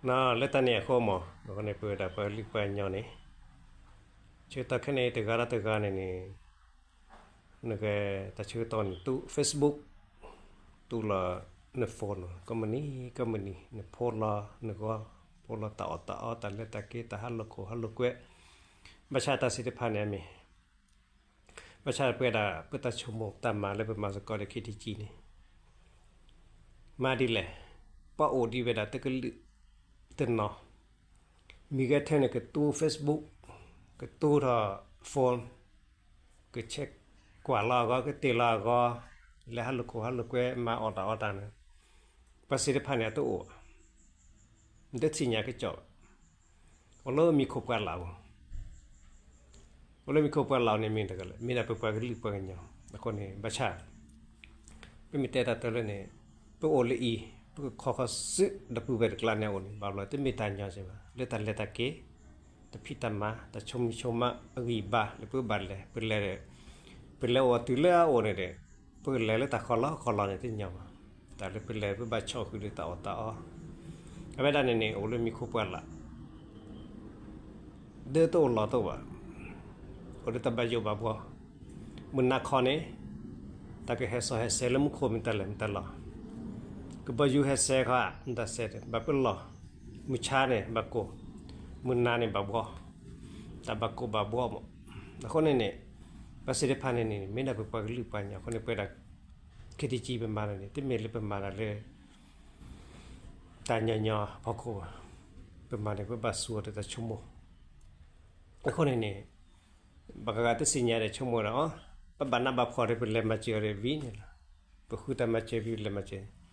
လၢတၢ်န့ၣ်အဃိမး အဃိန့ၣ် ပဝဲဒၣ်ပှၤကလုာ်ပှၤကညီန့ၣ် ဆၢကတီၢ်ခဲအံၤတဂၤဒီးတဂၤန့ၣ်န့ၣ် နက တၢ်ဆၢကတီၢ်န့ၣ် တူၢ် Facebook တူၢ်လီၤန phone ကိးမုၢ်နံၤကိးမုၢ်နံၤ နဖိလီၤနဂီၢ် ဖိလီၤတၢ်အီၣ်တၢ်အီ တၢ်လဲၤတၢ်က့ၤ တၢ်ဟးလိာ်ခိၣ်ဟးလိာ်ကွဲ ဘၣ်ဆၣ်တၢ်သ့ၣ်တဖၣ်န့ၣ်အမ့ၢ် ဘၣ်ဆၣ်ပဝဲဒၣ် ပတၢ်ဆိကမိၣ်တၢ်မၤလၢပမၤစ့ၢ်ကီးဒီး ခ့ထံကံန့ၣ် မၤဒ်လဲၣ်, ပှၤအိၣ်ဒံးဝဲဒၣ်တကလုာ်တနီၤ, မ့ၢ်ဂဲၤထဲန့ၣ် ကတူၢ် Facebook, ကတူၢ်ထီၣ် phone, ကဆဲးကွၢ်လီၤအဂီၢ် ကတ့ၢ်လီၤအဂီၢ်, လဲၤဟးလိာ်ခိၣ်ဟးလိာ်ကွဲ မၤအီၣ်တၢ်အီတၢ်န့ၣ် ပှၤသ့ၣ်တဖၣ်န့ၣ် အတအိၣ်ဘၣ်, နတသ့ၣ်ညါကစီၣ်ဘၣ်, အိၣ်လၢမံၤခိၣ်ပှၢ်လၢ်ပူၤ အိၣ်လၢမံၤခိၣ်ပှၢ်လၢ်န့ၣ်မ့ၢ်တဂၤလဲၣ်, မ့ၢ်ဒၣ်ပပှၤကလုာ်ပှၤကညီ, အဃိန့ၣ် ဘၣ်ဆၣ် ပမ့ၢ်တဲတၢ်တၢ်လၢန့ၣ် ပအိၣ်လၢအံၤ ပကခီဃီစုဒီးပုၢ်ဝဲၢ်တကျါန့ၣ်အအိၣ်န့ၣ် ဘၣ်ဘျီတမ့ၢ်တၢ်ညီစ့ၢ်ဘၣ်, လၢတၢ်လဲၤတၢ်က့ၤ, တၢ်ဖံးတၢ်မၤ, တၢ်ဆိမိၣ်ဆိမးအဂံၢ်ဘါလၢပကဘၣ်လဲၤ, ပလဲၤ, ပလဲၤအိၣ်တုၤလၢအအိၣ်န့ၣ်ဒီး ပကလဲၤလၢတၢ်ဃီလီၤဃီလီၤန့ၣ်တညီဘၣ်, တၢ်လၢပလဲၤပဘၣ်ဆီၣ်ဃုာ်ဒီးတၢ်အီၣ်တၢ်အီ, အဝဲဒၣ်န့ၣ်န့ၣ် အိၣ်လၢမံၤခိၣ်ပှၢ်လၢ် ဒၢတအိၣ်လီၤတအိၣ်ဘၣ်, အိၣ်လၢတၢ်ဘၣ်ယိၣ်ဘၣ်ဘှီ, မုၢ်နၤခီန့ၣ် တၢ်ကဟဲစီဟဲဆဲးလၢမူခိၣ်မ့ၢ်တၢ်လဲၤမ့ၢ်တၢ်လီၤ, ကဘီယူၤဟဲဆဲးခီ မ့ၢ်တၢ်ဆဲး ဘၣ်ပလီၢ်, မုၢ်ဆါန့ၣ်ဘၣ်ကိၢ်, မုၢ်နၤန့ၣ်ဘၣ်ဘှီ, တၢ်ဘၣ်ကိၢ်ဘၣ်ဘှီမး, အဃိန့ၣ်န့ၣ် ပှၤသ့ၣ်တဖၣ်န့ၣ်န့ၣ် မ့ၢ်ဒၣ်ပပှၤကလုာ်ပှၤကညီအဃိန့ၣ် ပဝဲဒၣ် ခ့ထံကံ ပမၤတၢ်န့ၣ် တမ့ၢ်လၢပမၤတၢ်လၢ တၢ်ညီညီအဖီခိၣ်ဘၣ်, ပမၤန့ၣ် ပဘၣ်စူၤအီၤဒီးတၢ်ဆိကမိၣ်, အဃိန့ၣ်န့ၣ် ဘၣ်ဂၤဂၤတသ့ၣ်ညါဒီးဆိကမိၣ်ဒီး ပဘၣ်နးဘၣ်ဖှီၣ်ဒီး ပလဲၤမၤစၢၤအီၤဒီးဝံၤန့ၣ်လီၤ, ပဃုတၢ်မၤစၢၤဝံၤလဲၤမၤစၢၤ,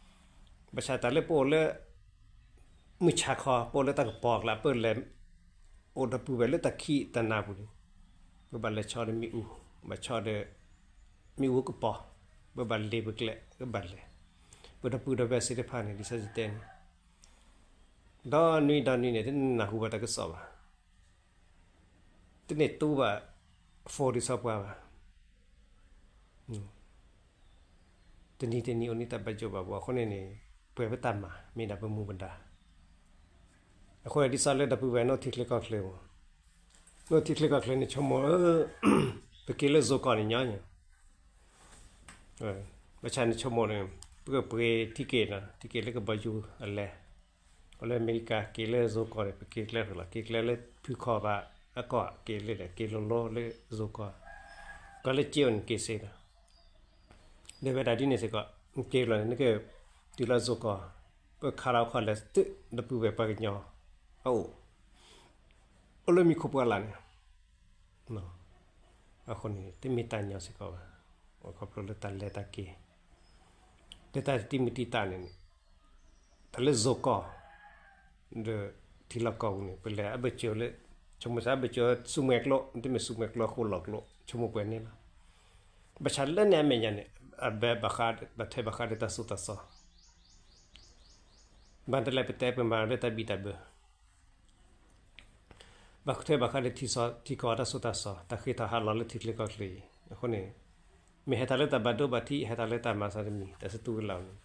ဘၣ်ဆၣ်တၢ်လၢပအိၣ်လၢ မုၢ်ဆါခီ ပအိၣ်လၢတၢ်ကပီၤအကျါ ပလဲၤ အိၣ်ဒီးပုၢ်ဝဲၢ်လၢတၢ်ခံးတၢ်နၤပူၤန့ၣ်, ပဘၣ်လဲၤဆီဒီးမ့ၣ်အူ, ဘၣ်ဆီဒီး မ့ၣ်အူကပီၤ, ပဘၣ်လ့ၤပကျဲ ပဘၣ်လဲၤ, ပဒီပုၢ်ဒီဝဲၢ်သ့ၣ်တဖၣ်န့ၣ် ဒ်သိးယတဲန့ၣ်, ဒီနွံဒီနွံန့ၣ် တနၢ်ဟူဘၣ်တၢ်ကစီၣ်ဘၣ်, တန့ၢ်တူၢ်ဘၣ် phone ဒ်သိးပှၤဘၣ် တနံၤတနံၤအိၣ်န့ၣ်တၢ်ဘၣ်ယိၣ်ဘၣ်ဘှီအဃိန့ၣ်န့ၣ်, ပှဲၤပတၢ်မၤ မ့ၢ်ဒၣ်ပမူပဒါ, အဃိန့ၣ်ဒ်သိးလၢဒီပုၢ်ဝဲၢ်နီၣ်ထံချ့ကီၢ်ချ့မး, နီၣ်ထံချ့ကီၢ်ချ့န့ၣ်ဆိကမိၣ်, ပက့ၤလၢ zone ကီၢ်န့ၣ်ညီညီ, ဘၣ်ဆၣ်န့ၣ်ဆိကမိၣ်န့ၣ်, ပကပှ့ၤထံက့ၤနီၤ ထံက့ၤလၢကဘီယူၤအလဲၤ, အိၣ်လၢအမဲရကၤ က့ၤလၢ zone ကီၢ်န့ၣ် ပက့ၤကျဲဃုာ်လီၤ က့ၤကျဲလၢဖုခီဘၣ်အကီၢ် က့ၤလၢ က့ၤလိၤလိၤလၢ zone ကီၢ်, ကီၢ်လၢက့ၤအိၣ်န့ၣ်က့ၤစ့ၢ်ကီး, ဒီးဝဲဒၣ်ဒ်န့ၣ်စ့ၢ်ကီး, က့ၤလီၤန့ၣ် နကတုၤလၢ zone ကီၢ်, ပခါလီၤခီလဲၤသုးဒီပုၢ်ဝဲၢ်ပှၤကညီအအိၣ်, အိၣ်လၢမံၤခိၣ်ပှၢ်လၢ်န့ၣ် အဃိန့ၣ် တမ့ၢ်တၢ်ညီစ့ၢ်ကီးဘၣ်, ခီဖျိလၢတၢ်လဲၤတၢ်က့ၤ, လၢတၢ်တံၢ်မုၢ်တံၢ်တၢ်န့ၣ်န့ၣ်, တၢ်လၢ zone ကီၢ် ဒီးထံလီၢ်ကီၢ်ပူၤန့ၣ် ပလဲၤအဘၢၣ်စၢၤလၢ, ဆိကမိၣ်စ့ၢ်အဘၢၣ်စၢၤဆူမဲာ်ကျိ, တမ့ၢ်ဆူမဲာ်ကျိအဃိလီၢ်ကျိ ဆိကမိၣ်ပှဲၤန့ၣ်လီၤ, ဘၣ်ဆၣ်လၢန့ၣ်အမဲာ်ညါန့ၣ်, အဘဲဘၣ်ဃး, ဘၣ်ထွဲဘၣ်ဃးဒီးတၢ်သိၣ်တၢ်သီ ဘၣ်တလဲၤပတဲပမၤလၢတၢ်ဘံၣ်တၢ်ဘၢ, ဘၣ်ထွဲဘၣ်ဃးဒီးထံကီၢ်တၢ်သိၣ်တၢ်သီ တၢ်ဃ့ထီၣ်ဟးလီၤလၢထံချ့ကီၢ်ချ့အံၤ, အဃိန့ၣ်, မ့ၢ်ဟဲထီၣ်လၢတၢ်ဘၣ်ဒိဘၣ်ထံး ဟဲထီၣ်လၢတၢ်မၤသးတမံၤ တၢ်စတူၢ်ကလာ်န့ၣ်,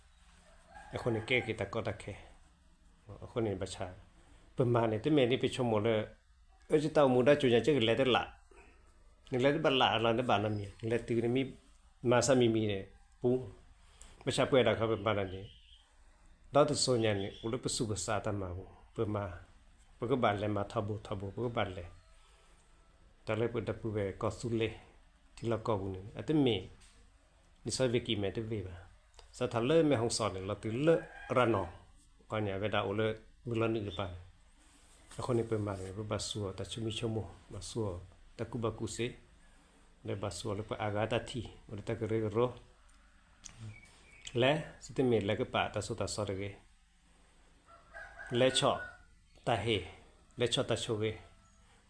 အဃိန့ၣ်ကဲက့ၤတၢ်ကီတၢ်ခဲ အဃိန့ၣ်ဘၣ်ဆၣ်, ပမၤန့ၣ် တမ့ၢ်ဒ်ပဆိကမိၣ်လၢ, အၢ ယတၢ်အိၣ်မူဒါကၠိညါ ယကလဲၤတလး, နလဲၤတဘၣ်လးလီၤ နဘၣ်နီတမံၤ နလဲၤတုၤနမ့ၢ်မၤသးမံၤမံၤန့ၣ်, ပူ, ဘၣ်ဆၣ်ပဝဲဒၣ်ခီပမၤတၢ်န့ၣ်, ဒီတစိၤညါန့ၣ် အိၣ်လၢပသူၣ်ပသးတၢ်မၤပူၤ ပမၤ, ပကဘၣ်လဲၤမၤထီဘိထီဘိ ပကဘၣ်လဲၤ တၢ်လၢပဒီပုၢ်ဝဲၢ်ကီၢ်သူလ့ၤ ထံလီၢ်ကီၢ်ပူၤန့ၣ် အတမ့ၢ် ဒ်သိးဝ့ၢ်ကံၣ်မဲာ်တဝ့ၢ်ဘၣ်, စးထီၣ်လၢမဲၢ်ဟီၣ်စီၣ်န့ၣ် လီၤတုၤလၢရၤနီၤ, ခီန့ၣ် အဝဲဒၣ်အိၣ်လၢမုၢ်လီၤနုာ်တပၤန့ၣ်, အဃိန့ၣ် ပမၤန့ၣ် ပဘၣ်စူၤအီၤတၢ်ဆိမိၣ်ဆိကမိၣ် ဘၣ်စူၤအီၤတၢ်ကူၣ်ဘၣ်ကူၣ်သ့, ဒီးဘၣ်စူၤအီၤလၢပှၤအါဂၤတၢ်ထံၣ် အိၣ်ဒီးတၢ်ကရၢကရိ လဲၤ, သုတမ့ၢ်လဲၤကပာ်တၢ်သိၣ်တၢ်သီတဂ့ၤ, လဲၤဆီၣ်တၢ်ဟ့ၣ်, လဲၤဆီၣ်တၢ်ဆိၣ်ဂ့ၤ,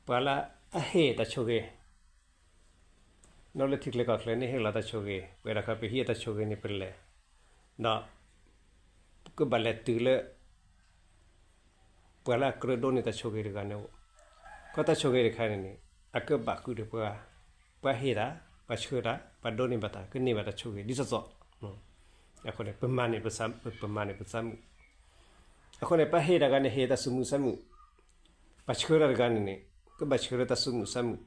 ပှၤလၢအဟ့ၣ်တၢ်ဆိၣ်ဂ့ၤ, နီၣ်လၢထံချ့ကီၢ်ချ့န့ၣ်ဟ့ၣ်လီၤတၢ်ဆိၣ်ဂ့ၤ, ပဝဲဒၣ်ခီပဟံးအတၢ်ဆိၣ်ဂ့ၤန့ၣ် ပလဲၤ, ဒီး ကဘၣ်လဲၤတုၤလၢ ပှၤလၢအကြၢးဒိးန့ၢ်တၢ်ဆိၣ်ဂ့ၤတဂၤန့ၣ်အိၣ်, ကီတၢ်ဆိၣ်ဂ့ၤတခါန့ၣ်န့ၣ် အကဘၣ်ဃုာ်ဒီးပှၤ, ပှၤဟ့ၣ်တၢ်, ပှၤဆှၢတၢ်, ပှၤဒိးန့ၢ်ဘၣ်တၢ် ကန့ၢ်ဘၣ်တၢ်ဆိၣ်ဂ့ၤဒ်သိးသိး, အဃိန့ၣ် ပမၤန့ၣ် ပမၤန့ၣ်ပသးမုာ်, အဃိန့ၣ် ပှၤဟ့ၣ်တၢ်တဂၤန့ၣ် ဟ့ၣ်တၢ်သူၣ်မုာ်သးမုာ်, ပှၤဆှၢတၢ်တဂၤန့ၣ်န့ၣ် ကဘၣ်ဆှၢလၢတၢ်သူၣ်မုာ်သးမုာ်,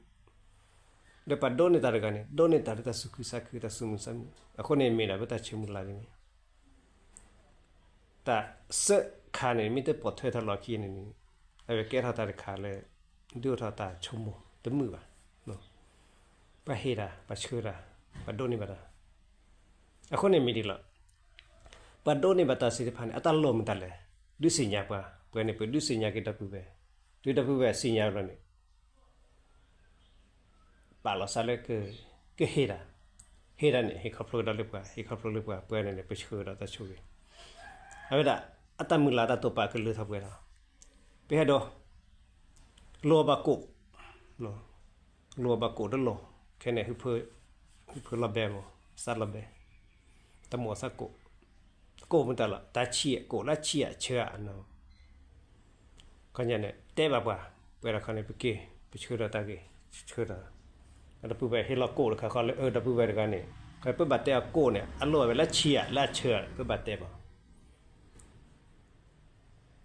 ဒီးပှၤဒိးန့ၢ်တၢ်တဂၤန့ၣ် ဒိးန့ၢ်တၢ်လၢတၢ်သူၣ်ခုသးခု တၢ်သူၣ်မုာ်သးမုာ်. အဃိန့ၣ်မ့ၢ်ဒၣ်ပတၢ်ဆိကမိၣ်လၢ်န့ၣ် တၢ်စၢခါန့ၣ် မ့ၢ်တပိာ်ထွဲထီၣ်လီၢ်ခံန့ၣ်န့ၣ် အဝဲကဲထီၣ်တၢ်တခါလၢ ဒုးအိၣ်ထီၣ်တၢ်ဆိကမိၣ်တမုာ်ဘၣ်. ပှၤဟ့ၣ်တၢ် ပှၤဆှၢတၢ် ပှၤဒိးန့ၢ်ဘၣ်တၢ်. အဃိန့ၣ်မ့ၢ်ဒ်လီၤ. ပှၤဒိးန့ၢ်ဘၣ်တၢ်သ့ၣ်တဖၣ်န့ၣ် အတၢ်လိၣ်မတၤလဲၣ်, ဒုးသ့ၣ်ညါပှၤ, ပှၤန့ၣ် ပဒုးသ့ၣ်ညါက့ၤဒီပုၢ်ဝဲၢ်, တုၤဒီပုၢ်ဝဲၢ်သ့ၣ်ညါဘျီန့ၣ် ပာ်လီၤသးလၢ ကဟ့ၣ်တၢ်, ဟ့ၣ်တၢ်န့ၣ် ဟ့ၣ်ခီဖျိဒီးလၢပှၤ, ဟ့ၣ်ခီဖျိလၢပှၤ, ပှၤန့ၣ်န့ၣ် ပဆှၢဒီးတၢ်ဆိၣ်ဂ့ၤ, အဝဲဒၣ် အတၢ်မုၢ်လၢ်တၢ်တိာ်ပာ်ကလုၢ်ထီၣ်ပှဲၤဒီး ပဟဲဒီး လိၣ်ဘၣ်ကိၣ်, လိၣ်ဘၣ်ကိၣ်တလိၣ်, ခဲန့ၣ် ဟူးဖၢလီၤဘဲမး, သးလီၤဘဲ, တၢ်မိၣ်သးကိၣ်, ကိၣ်မတၤလီၤ, တၢ်ဆံးအကိၣ်လၢဆံးအ ဆၢအနီၤ ခီညါန့ၣ် တဲဘၣ်ပှၤ, ပှဲၤဒီးခီန့ၣ် ပက့ၤ ပဆှၢဒီးတၢ်ဂ့ၤ, ဆှၢဒီး ဒီပုၢ်ဝဲၢ်ဟ့ၣ်လီၤကိၣ်တခါဃီလၢအၢ ဒီပုၢ်ဝဲၢ်တဂၤန့ၣ် ခီပဘၣ်တဲအကိၣ်န့ၣ် အလိၣ်အဝဲလၢဆံးဧါ လၢအဆၢဧါ ပဘၣ်တဲဘၣ်.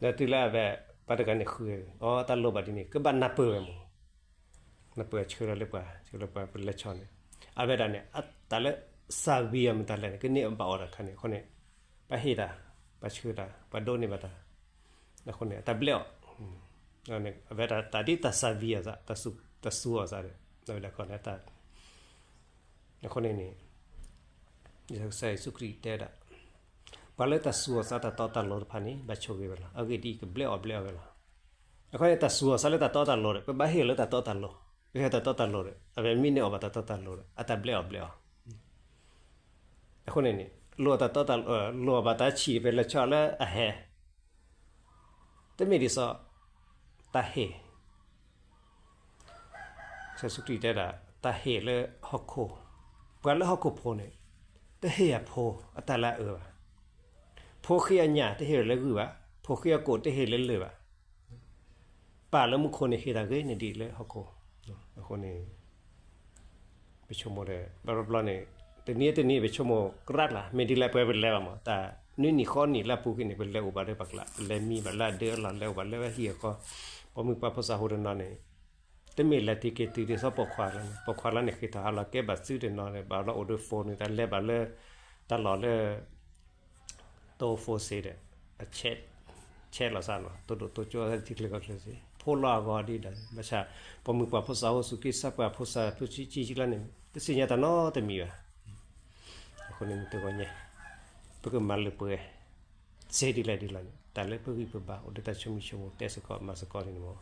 ဒီးတုၤလၢအဝဲ ပှၤတဂၤန့ၣ်ဃု, အိ တၢ်လိၣ်ဘၣ်ဒ်န့ၣ် ကဘၣ်နၢ်ပၢၢ်ဝဲမး, နၢ်ပၢၢ်ဆှၢလီၤလၢပှၤ, ဆှၢလီၤပှၤ ပလဲၤဆီၣ်န့ၣ်, အဝဲဒၣ်န့ၣ် တၢ်လၢ သးဝံၤအမတၤလဲၣ်န့ၣ် ကန့ၢ်အဘၣ်အီၤတၢ်ခါန့ၣ် အဃိန့ၣ် ပှၤဟ့ၣ်တၢ်, ပှၤဆှၢတၢ်, ပှၤဒိးန့ၢ်ဘၣ်တၢ်, အဃိန့ၣ် အတၢ်ဘျဲးအီၤ, အဝဲဒၣ်တၢ်ဒ်တၢ်သးဝံၤအသး, တၢ်သူအီၤသးဒီး အဝဲဒၣ်ခီန့ၣ် အဃိန့ၣ်န့ၣ် ကစၢ်ယ့ၣ်ၡူးခရံာ်တဲဒၣ်, ပှၤလၢတၢ်သူအီၤသးတၢ်တီတၢ်လိၤတဖၣ်န့ၣ် ဘၣ်ဆိၣ်ဂ့ၤဝဲလီၤ. အဂ့ၢ်ဒ်အံၤ, ကဘျဲးအီၤဘျဲးအီၤဝဲလီၤ. အဃိန့ၣ် တၢ်သူအီၤသးလၢတၢ်တီတၢ်လိၤဒီး ပဘၣ်ဟ့ၣ်အီၤလၢတၢ်တီတၢ်လိၤ, ပဟ့ၣ်တၢ်တီတၢ်လိၤဒီး အဝဲမ့ၢ်န့ၢ်အီၤဘၣ်တၢ်တီတၢ်လိၤဒီး အတၢ်ဘျဲးအီၤဘျဲးအီၤ. အဃိန့ၣ်န့ၣ် လိၣ်တၢ်တီတၢ်, လိၣ်ဘၣ်တၢ်ဆံး ပလဲၤဆီၣ်လၢအဟဲ တမ့ၢ်ဒ်သိး တၢ်ဟ့ၣ်, ကစၢ်ယ့ၣ်ၡူးခရံာ်တဲဒၣ် တၢ်ဟ့ၣ်လၢဟီၣ်ခိၣ်, ပှၤလၢဟီၣ်ခိၣ်ဖိန့ၣ် တဟ့ၣ်အဖိအတၢ်လၢအအၢဘၣ်. ဖိဃ့အညၣ်တဟ့ၣ်လၢဂုၢ်ဘၣ်, ဖိဃ့အကိၣ်တဟ့ၣ်လၢလၢၢ်ဘၣ်. ပၢ်လၢမူခိၣ်န့ၣ် ဟ့ၣ်တၢ်ဂ့ၤန့ၣ်ဒ်လၢဟီၣ်ခိၣ်. အဃိန့ၣ် ပဆိကမိၣ်ဒီး ဘၣ်ဘျီဘျီန့ၣ် တနံၤတနံၤ ပဆိကမိၣ်ကြၢးကျါ မ့ၢ်ဒ်လဲၣ်ပဝဲပလဲၤဘၣ်မး, တၢ်နွံနံၣ်ဃိးနံၣ်လၢအပူၤကွံာ်န့ၣ် ပလဲၤအိၣ်ဘၣ်လၢပှၤကျါ, ပလဲၤမံဘၣ်လၢအဒၢအလီၢ်, လဲၤအိၣ်ဘၣ်လၢဝဲဟံၣ်အဃီ, ပိာ်မုၣ်ပှၢ်ဖိသၣ်ဟူးတနီၤန့ၣ် တမ့ၢ်လဲၤတံၤက့ၤတုၤဒ်သိးပိာ်ခွါလၢန့ၣ်, ပိာ်ခွါလၢန့ၣ် ဃ့ထီၣ်ဟးလီၤကဲဘၣ်သုတနီၤန့ၣ် ဘၣ်ဘျီအိၣ်ဒီး phone န့ၣ် တၢ်လဲၤဘၣ်လၢ တၢ်လီၢ်လၢ တိ phone စ့ဒီး အ chat, chat လီၤသးနီၤ, တိဒိၣ်တိကၠိထံချၢကီၢ်ချၢစ့ၢ်, ဖိလီၤအဂီၢ်ဒ်ဒီး ဘၣ်ဆၣ် ပိာ်မုၣ်ပှၢ်ဖိသၣ်ဟူး သူၣ်က့သးပှၢ်ဖိသၣ်ဖိဆံးဆံးလီၤန့ၣ် တသ့ၣ်ညါတၢ်နီတမံၤဘၣ်. အဃိန့ၣ် မုၢ်တဂီၤညါ ပကမၤလၢပှဲၤ စ့ဒ်လဲၣ်ဒ်လဲၣ်န့ၣ် တၢ်လၢပဂံၢ်ပဘါ အိၣ်ဒီးတၢ်ဆိမိၣ်ဆိမိၣ် တဲစ့ၢ်ကီးမၤစ့ၢ်ကီးန့ၣ်မး.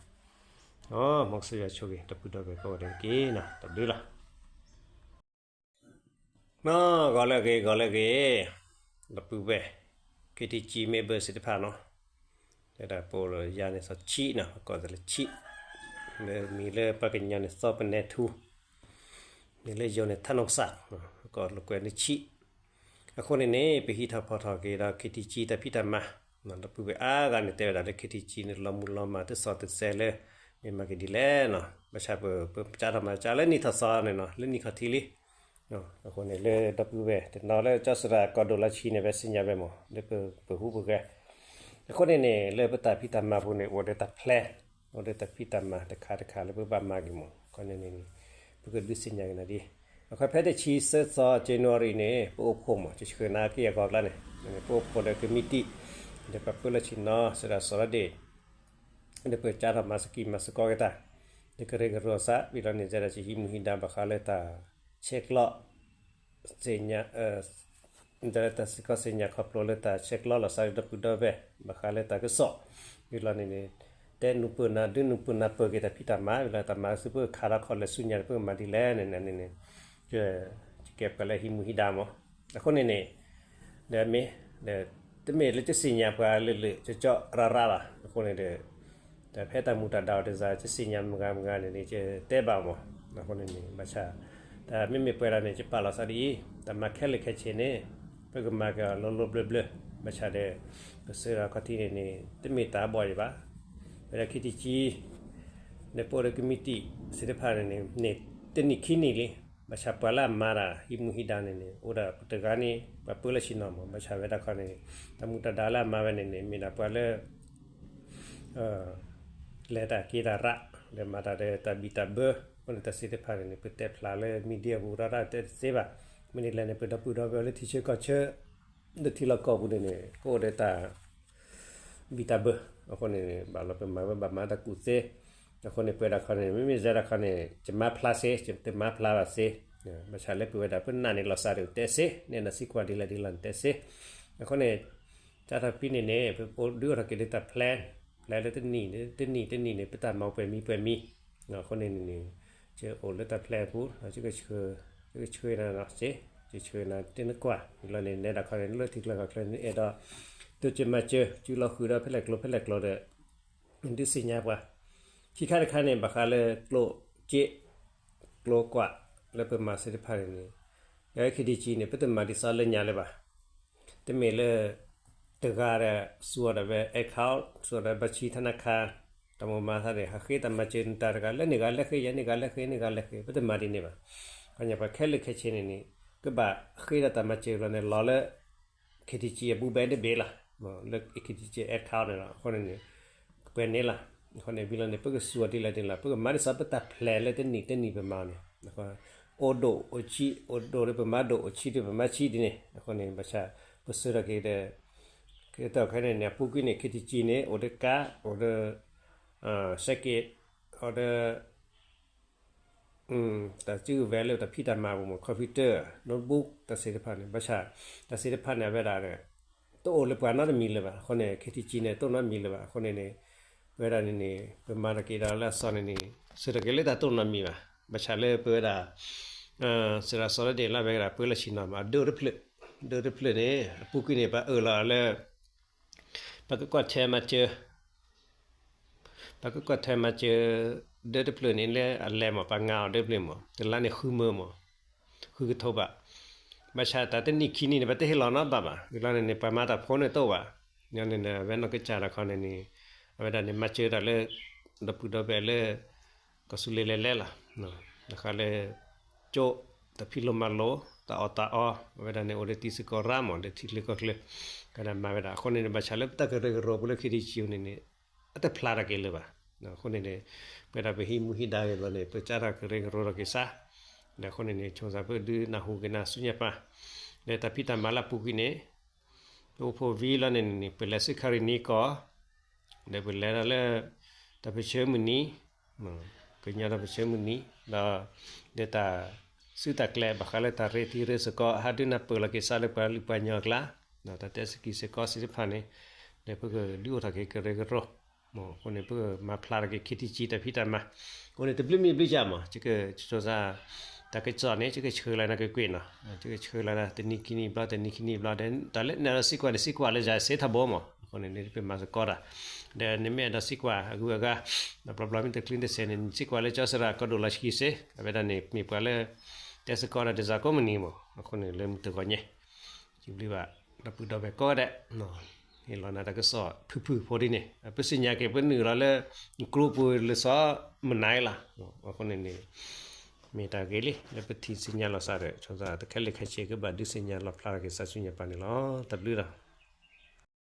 မ်ကစၢ်ယွၤဆိၣ်ဂ့ၤ ဒီပုၢ်ဒီဝဲၢ်ကိးဂၤဒဲးတက့ၢ်နီၤ, တၢ်ဘျုးလီၤ. ဂီၤလၢအဂ့ၤ ဂီၤလၢအဂ့ၤ, ဒီပုၢ်ဝဲၢ် KTG member သ့ၣ်တဖၣ်နီၤ, တဲဒၣ်ပအိၣ်လၢယၤန့ၣ် သီဆံးနီၤ, ကိးသးလၢဆံး, လၢမံၤလၢပှၤကညီန့ၣ် သီပနဲထူ, မံၤလၢယိၤန့ၣ် ထးနီၢ်ကစၢ်, ကိးလိာ်ကွဲန့ၣ်ဆံး. အဃိန့ၣ်န့ၣ် ပဟံးထီၣ်ဖီထီၣ်က့ၤဒီး KTG တၢ်ဖံးတၢ်မၤ, ဒီပုၢ်ဝဲၢ်အါဂၤန့ၣ် တဲဝဲဒၣ်လၢ KTG န့ၣ် လီၤမူလီၤမၢ် တသီတစဲးလၢ မ့ၢ်မၤက့ၤဒ်လဲၣ်နီၤ, ဘၣ်ဆၣ်ပ ပကၢ်ထီၣ်မၤစၢၤလၢနံၣ်ထီၣ်သီန့ၣ်နီၤ, လၢနံၣ်ခီၣ်ထံးလံ. အဃိန့ၣ် လၢဒီပုၢ်ဝဲၢ်တနီၤလၢကၠီသရၣ်ကီၢ်ဒိၣ်လီၢ်ဆံးန့ၣ် ဝဲသ့ၣ်ညါဝဲမး လၢပ ပဟူပဂဲၤ. အဃိန့ၣ်န့ၣ် လၢပတၢ်ဖံးတၢ်မၤပူၤန့ၣ် အိၣ်ဒီးတၢ် plan, အိၣ်ဒီးတၢ်ဖံးတၢ်မၤတခါတခါလၢပဘၣ်မၤက့ၤမး. အဃိန့ၣ်န့ၣ် ပကဒုးသ့ၣ်ညါက့ၤနၤဒ်အံၤ, အခီဖဲတဆံသၢသီ January န့ၣ် ပအိၣ်ဖှိၣ်မး, ယဆှၢနၤက့ၤအဂီၢ်ကျါန့ၣ်, ပအိၣ်ဖှိၣ်လၢကမံးတံာ်, ဒီးပှၤပၢလီၢ်ဆံးနီၤ စဒၣ်စီၤရဒ့ၣ် ဒီးပကၢ်ထီၣ်မၤစကံးမၤစကီက့ၤတၢ်, ဒီးကရၢကရိအသး ဝံၤလီၤန့ၣ် ယဲဒၣ်ယဟံးမူဟံးဒါဘၣ်ဃးလၢတၢ်ဆဲးကျိး သ့ၣ်ညါ, ဒီးတၢ်စ့ၢ်ကီးသ့ၣ်ညါခီဖျိလၢတၢ်ဆဲးကျိးလီၤသးဒီးဒီပုၢ်ဒီဝဲၢ် ဘၣ်ဃးလၢတၢ်ကစီၣ်, ဝံၤလီၤန့ၣ်န့ၣ် တဲနုာ်ပၢၢ်နၤ ဒုးနုာ်ပၢၢ်နၢ်ပၢၢ်က့ၤတၢ်ဖံးတၢ်မၤ ဝံၤလီၤတၢ်မၤသုပခးဒီးခီၣ်လဲၢ်ဆူညါ ပကမၤဒ်လဲၣ်န့ၣ်န့ၣ်န့ၣ် ယကဲပှၤလၢဟံးမူဟံးဒါမး. အဃိန့ၣ်န့ၣ် ဒီးမ့ၢ် ဒီး တမ့ၢ်လၢကသ့ၣ်ညါပှၤလၢလၢကၠီကၠီရၣ်ရၣ်ဘၣ်. အဃိန့ၣ်ဒီး တၢ်ဖဲတၢ်မူတၢ်ဒါအီၤတစၢ် ကသ့ၣ်ညါမုၢ်ဂၤမုၢ်ဂၤန့ၣ်န့ၣ် ကတဲဘၣ်မး. အဃိန့ၣ်န့ၣ် ဘၣ်ဆၣ် တၢ်မ့မ့ၢ်ပှဲၤဒၣ်န့ၣ် ကပာ်လီၤသးဒ်အံၤ, တၢ်မၤခဲလၢာ်ခဲဆ့န့ၣ် ပကမၤက့ၤအီၤလိၤလိၤဘျၢဘျၢ, ဘၣ်ဆၣ်ဒီး ပဆှၢဒီးခီၣ်ထံးန့ၣ်န့ၣ် တမ့ၢ်တၢ်အဘီၣ်ယံၤဘၣ်. ဝဲဒၣ် KTG ဒီးပအိၣ်ဒီးကမံးတံာ်သ့ၣ်တဖၣ်န့ၣ်န့ၣ် န့ၢ်တနံၣ်ခံနံၣ်လံ ဘၣ်ဆၣ်ပှၤလၢအမၤတၢ်ဟံးမူဟံးဒါန့ၣ်န့ၣ် အိၣ်ဒၣ်ပတဂၤန့ၣ် ပှၤပၢလၢဆ့ၣ်နီၤမး ဘၣ်ဆၣ်ဝဲဒၣ်ခီန့ၣ် တၢ်မူတၢ်ဒါလၢအမၤဝဲန့ၣ်န့ၣ် မ့ၢ်ဒၣ်ပှၤလၢ လဲၤတၢ်က့ၤတၢ်ရး လဲၤမၤတၢ်ဒီးတၢ်ဘံၣ်တၢ်ဘၢ အဃိန့ၣ်တၢ်သ့ၣ်တဖၣ်န့ၣ်န့ၣ် ပတဲဖျါလၢ media ပူၤဒီးတၢ်တဲတသ့ဘၣ်. မ့ၢ်န့ၣ်လဲၣ်န့ၣ် ပဒီပုၢ်ဒီဝဲၢ်လၢထံဆၢကီၢ်ဆၢ လၢထံလီၢ်ကီၢ်ပူၤန့ၣ်န့ၣ် ကအိၣ်ဒီးတၢ် ဘံၣ်တၢ်ဘၢ အဃိန့ၣ်န့ၣ် ဘၣ်လီၤပမၤဝဲဘၣ်မၤတၢ်ကူၣ်သ့. အဃိန့ၣ် ပဝဲဒၣ်ခီန့ၣ် မ့မ့ၢ်ယဲဒၣ်ခီန့ၣ် ယမၤဖျါစ့ ယတမၤဖျါဘၣ်စ့, ဘၣ်ဆၣ်လၢပဝဲဒၣ်ပနာ်န့ၣ်လီၤစၢ်ဒီးတဲစ့ နဲၣ်နၤစံးကွၢ်ဒ်လဲၣ်ဒ်လဲၣ်န့ၣ်တဲစ့. အဃိန့ၣ် စးထီၣ်ဖဲန့ၣ်န့ၣ် ပဒုးအိၣ်ထီၣ်က့ၤလၢတၢ် plan, plan လၢတနံၣ် တနံၣ်တနံၣ်န့ၣ် ပတၢ်မၤပှဲၤမံပှဲၤမံ. အဃိန့ၣ်န့ၣ် ယအိၣ်လၢတၢ် plan ပူၤ ယကဆှၢနၤစ့, ယဆှၢနၤတ့ၢ်နကွၢ် လီၤန့ၣ် နဲဒၣ်ခီန့ၣ် လၢထံကျါကီၢ်ချၢန့ၣ် အဲၣ်ဒိး ဒိးက့ၤမၤစၢၤ စုလီၤဃုာ်ဒီးဖဲလဲၣ်ကျိဖဲလဲၣ်ကျိဒီး ဒုးသ့ၣ်ညါပှၤ. ခံခါတခါန့ၣ် ဘၣ်ဃးလၢကျိၣ်စ့ ကျိကွၢ် လၢပမၤသ့ၣ်တဖၣ်န့ၣ်န့ၣ် ယ ခ့ထံကံန့ၣ် ပတမၤဒ်သိးလၢညါလၢၤဘၣ်. တမ့ၢ်လၢ တဂၤဒီး စူးအီၤဒီးဝဲ account စူးအီၤဒီးဘၣ်ဆံ ထနခါ တၢ်မိၢ်မၤသးန့ၣ် ဟးဃ့တၢ်မၤစၢၤနတၢ်တဂၤ လၢန့ၢ်ဂၤလၢဃ့ ယဲန့ၢ်ဂၤလၢဃ့ န့ၢ်ဂၤလၢဃ့ ပတမၤဒ်န့ၣ်ဘၣ်. ခီညါပှၤခဲလၢာ်ခဲဆ့န့ၣ်န့ၣ် ကဘၣ်ဃ့ဒီးတၢ်မၤစၢၤလီၤန့ၣ် လီၤလၢ ခ့ထံကံအပူၤဘဲတဘ့ၣ်လီၤ. လၢခ့ထံကံ account န့ၣ်လီၤ. အဃိန့ၣ်န့ၣ် ပှဲၤန့ၣ်လီၤ. အဃိန့ၣ် ဝံၤလီၤန့ၣ် ပကစူးအီၤဒ်လဲၣ်ဒ်လဲၣ် ပကမၤဒ်သိးပတၢ် plan လၢတနံၣ်တနံၣ်ပမၤန့ၣ် အိၣ်ဒိၣ်အိၣ်ဆံး အိၣ်ဒိၣ်ဒီးပမၤဒိၣ် အိၣ်ဆံးဒီးပမၤဆံးဒ်န့ၣ်. အဃိန့ၣ် ဘၣ်ဆၣ် ပဆၢထီၣ်က့ၤဒီး ကဲထီၣ်ခဲန့ၣ်န့ၣ် အပူၤကွံာ်န့ၣ် ခ့ထံကံန့ၣ် အိၣ်ဒီးကါ အိၣ်ဒီး စဲးက့း အိၣ်ဒီး တၢ်စုကဝဲၤလၢတၢ်ဖံးတၢ်မၤပူၤမ့ၢ် computer, notebook တၢ်သ့ၣ်တဖၣ်န့ၣ် ဘၣ်ဆၣ် တၢ်သ့ၣ်တဖၣ်န့ၣ် အဝဲဒၣ်ဒီး တအိၣ်လၢပှၤနီတမံၤလၢၤဘၣ်. အဃိန့ၣ် ခ့ထံကံန့ၣ် တအိၣ်နီတမံၤလၢၤဘၣ်. အဃိန့ၣ်န့ၣ် ပဝဲဒၣ်န့ၣ်န့ၣ် ပမၤတၢ်က့ၤဒီးလၢအစီန့ၣ်န့ၣ် ဆၢထီၣ်က့ၤလၢတၢ်တအိၣ်နီတမံၤဘၣ်. ဘၣ်ဆၣ်လၢပဝဲဒၣ် စရၣ်စီၤလၢဒ့ၣ်လၢအဝဲဒၣ်ပၢလၢဆ့ၣ်နီၤမး အဒၢတဖျၢၣ်, ဒၢတဖျၢၣ်န့ၣ် အပူၤကွံာ်န့ၣ် ပှၤအၢၣ်လီၤလၢ ပှၤကကွၢ်ထွဲမၤစၢၤ ပှၤကကွၢ်ထွဲမၤစၢၤ ဒၢတဖျၢၣ်န့ၣ်လၢအလဲၤမး ပှၤငါအီၤဒၢတဖျၢၣ်မး တလါန့ၣ်ဃုမၢမး ဃုကထိဘၣ်. ဘၣ်ဆၣ်တၢ်တနံၣ်ခံနံၣ်န့ၣ် ပတဟ့ၣ်လီၤနီတဘျီဘၣ်. ဝံၤလီၤန့ၣ်န့ၣ် ပှၤမၤတၢ်ဖိန့ၣ်တအိၣ်ဘၣ်. န့ၣ်န့ၣ် အဝဲနီၢ်ကစၢ်တၢ်ခီန့ၣ်န့ၣ် အဝဲဒၣ်န့ၣ် မၤစၢၤတၢ်လၢ ဒီပုၢ်ဒီဝဲၢ်လၢ ကီၢ်သူလ့ၤလဲၤလဲၤလီၤ. တခါလၢ ကၠိ တၢ်ဖံးလိမၤလိ တၢ်အီၣ်တၢ်အီ အဝဲဒၣ်န့ၣ် အိၣ်ဒီးတံၤသကိးရၢမး ဒီးထံချၢကီၢ်ချၢ ကဒၣ်မၤဝဲဒၣ်. အဃိန့ၣ်န့ၣ် ဘၣ်ဆၣ်လၢပတၢ်ကရၢကရိပူၤလၢ ခ့ထံကံန့ၣ်န့ၣ် အတဖျါတၢ်က့ၤလၢၤဘၣ်. အဃိန့ၣ်န့ၣ် ပဝဲဒၣ်ပဟံးမူဟံးဒါဂ့ၤလီၤန့ၣ် ပကစၢ်တၢ်ကရၢကရိထီၣ်က့ၤစး ဒီးအဃိန့ၣ်န့ၣ် ဆိမိၣ်သးပဒုးနၢ်ဟူက့ၤနၤဆူညါပၤ လၢတၢ်ဖံးတၢ်မၤလၢအပူၤကွံာ်န့ၣ် ပအိၣ်ဖှိၣ်ဝံၤလီၤန့ၣ်န့ၣ် ပလဲၤဆူခရံာ်နံၤကီၢ် ဒီးပလဲၤဒီးလၢ တၢ်ပၢၢ်ဆၢမုၢ်နံၤ ကညီတၢ်ပၢၢ်ဆၢမုၢ်နံၤ ဒီး လၢတၢ်စုတၢ်ကျဲၤဘၣ်ဃးလၢတၢ်ရ့တံၤရ့သကိး ဟးဒုးနၢ်ပၢၢ်လီၤက့ၤစးလၢပှၤလုၢ်ပှၤကညီအကျါ ဒီးတၢ်တဲစကံးစ့ၢ်ကီးသ့ၣ်တဖၣ်န့ၣ် လၢပကဒုးအိၣ်ထီၣ်က့ၤကရၢကရိ အဃိန့ၣ် ပကမၤဖျါထီၣ်က့ၤ ခ့ထံကံ တၢ်ဖံးတၢ်မၤ အဃိန့ၣ် တဘျုးမံၤဘျုးယၤမး ယကဆိမိၣ်သး တၢ်ကစီၣ်န့ၣ် ယကဆှၢလီၤနၤက့ၤကွံာ်နီၤ ယကဆှၢလီၤနၤ တနံၤခံနံၤဘျီ တနံၤခံနံၤဘျီ တၢ်လၢနအဲၣ်ဒိးစံးကွၢ်န့ၣ် စံးကွၢ်လၢယၤစ့ထီဘိမး အဃိန့ၣ် နပမၤသကိးတၢ် ဒီးနမ့ၢ်အဲၣ်ဒိးစံးကွၢ်အဂုၤအဂၤ ဒီးဘျီဘျီမ့ၢ်တချုးတစဲးန့ၣ် နစံးကွၢ်လၢကၠီသရၣ်ကီၢ်ဒိၣ်လီၤဆှံစ့ အဝဲဒၣ်န့ၣ် မ့ၢ်ပှၤလၢ တဲသကိးဒီးတစၢ်ကိးမုၢ်နံၤမး အဃိန့ၣ် လၢမုၢ်တဂီၤညါ စံးဘျုးဘၣ် ဒီပုၢ်ဒီဝဲၢ်ကိးဂၤဒဲး ဟ့ၣ်လီၤနၤတၢ်ကစီၣ်ဖုၣ်ဖုၣ်ဖိဒ်န့ၣ် ပသ့ၣ်ညါက့ၤ ပနုာ်လီၤလၢ ကျိပူၤလၢစီၤမုၢ်နၤလီၤ အဃိန့ၣ်န့ၣ် မ့ၢ်တၢ်ဂ့ၤလံ လၢပထံၣ်သ့ၣ်ညါလီၤစးဒီး ဆိမိၣ်သးတခဲလၢာ်ခဲဆ့ ကဘၣ်ဒုးသ့ၣ်ညါလီၤဖျါထီၣ်က့ၤစးဆူညါပၤန့ၣ်လီၤ. တၢ်ဘျုးလီၤ.